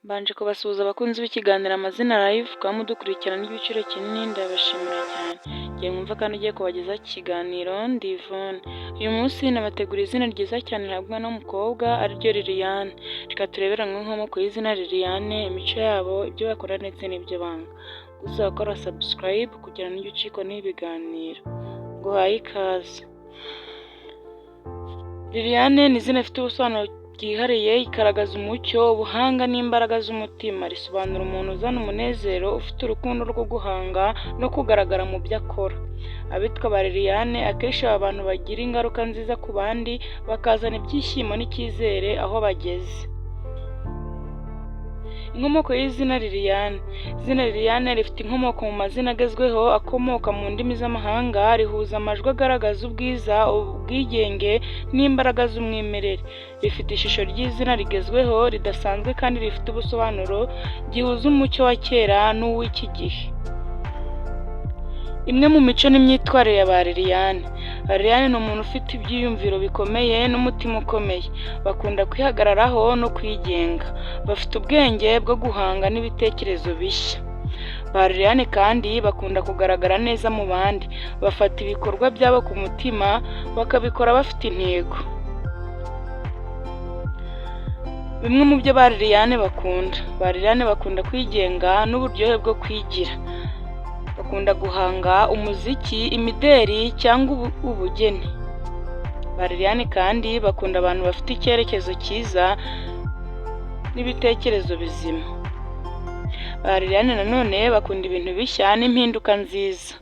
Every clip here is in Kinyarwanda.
Mbanje kubasuhuza abakunzi b'ikiganiro Amazina Live, kuba mudukurikirana n'igiciro kinini ndabashimira cyane. Ngiye mwumva kandi ugiye kubagezaho iki kiganiro ndi Yvonne. Uyu munsi nabateguriye izina ryiza cyane rihabwa n'umukobwa ariryo Liliane. Reka turebere hamwe inkomoko y'izina Liliane, imico yabo, ibyo bakora ndetse n'ibyo banga. Gusa wakora subscribe kugira ngo ntujye ucikwa n'ibi biganiro. Nguhaye ikaze. Liliane ni izina rifite ubusobanuro bwihariye, igaragaza umucyo, ubuhanga n'imbaraga z'umutima. Risobanura umuntu uzana umunezero, ufite urukundo rwo guhanga no kugaragara mu byo akora. Abitwa ba Liliane akenshi baba abantu bagira ingaruka nziza ku bandi, bakazana ibyishimo n'icyizere aho bageze. Inkomoko y'izina Liliane. Izina Liliane rifite inkomoko mu mazina agezweho akomoka mu ndimi z'amahanga, rihuza amajwi agaragaza ubwiza, ubwigenge n'imbaraga z'umwimerere. Rifite ishusho ry'izina rigezweho, ridasanzwe kandi rifite ubusobanuro gihuza umuco wa kera n'uw'iki gihe. Imwe mu mico n'imyitwarire ya ba Liliane. Ba Liliane ni umuntu ufite ibyiyumviro bikomeye n'umutima ukomeye. Bakunda kwihagararaho no kwigenga. Bafite ubwenge bwo guhanga n'ibitekerezo bishya. Ba Liliane kandi bakunda kugaragara neza mu bandi. Bafata ibikorwa byabo ku mutima, bakabikora bafite intego. Bimwe mu byo ba Liliane bakunda. Ba Liliane bakunda kwigenga n'uburyohe bwo kwigira. Bakunda guhanga umuziki, imideri cyangwa ubugeni. Ba Liliane kandi bakunda abantu bafite icyerekezo cyiza n'ibitekerezo bizima. Ba Liliane nanone bakunda ibintu bishya n'impinduka nziza.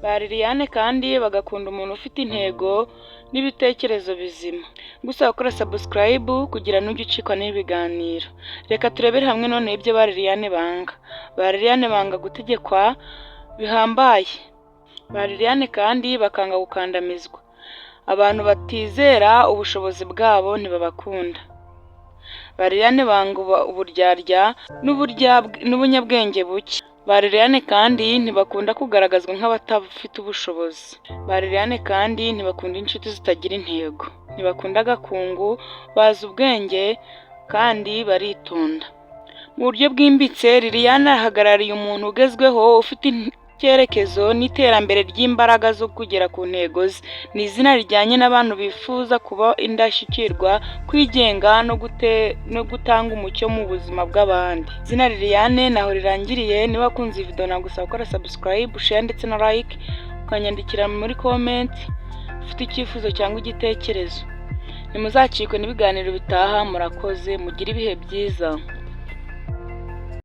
Ba Liliane kandi bagakunda umuntu ufite intego n'ibitekerezo bizima. Gusa gukora subscribe kugira ntujye ucikwa n'ibiganiro. Reka turebere hamwe noneho ibyo ba Liliane banga. Ba Liliane banga gutegekwa bihambaye. Ba Liliane kandi bakanga gukandamizwa. Abantu batizera ubushobozi bwabo ntibabakunda. Ba Liliane banga uburyarya n'ubunyabwenge buke. Ba Liliane kandi ntibakunda kugaragazwa nk'abatafite ubushobozi. Ba Liliane kandi ntibakunda inshuti zitagira intego. Ntibakunda agakungu, bazi ubwenge kandi baritonda. Mu buryo bwimbitse, Liliane ahagarariye umuntu ugezweho, ufite icyerekezo n'iterambere ry'imbaraga zo kugera ku ntego ze. Ni izina rijyanye n'abantu bifuza kuba indashyikirwa, kwigenga no gutanga umucyo mu buzima bw'abandi. Izina Liliane ntaho rirangiriye, niba wakunze iyi video nagusaba gukora subscribe, share ndetse na like, ukanyandikira muri comment ufite icyifuzo cyangwa igitekerezo. Ntimuzacikwe n'ibiganiro bitaha, murakoze, mugire ibihe byiza.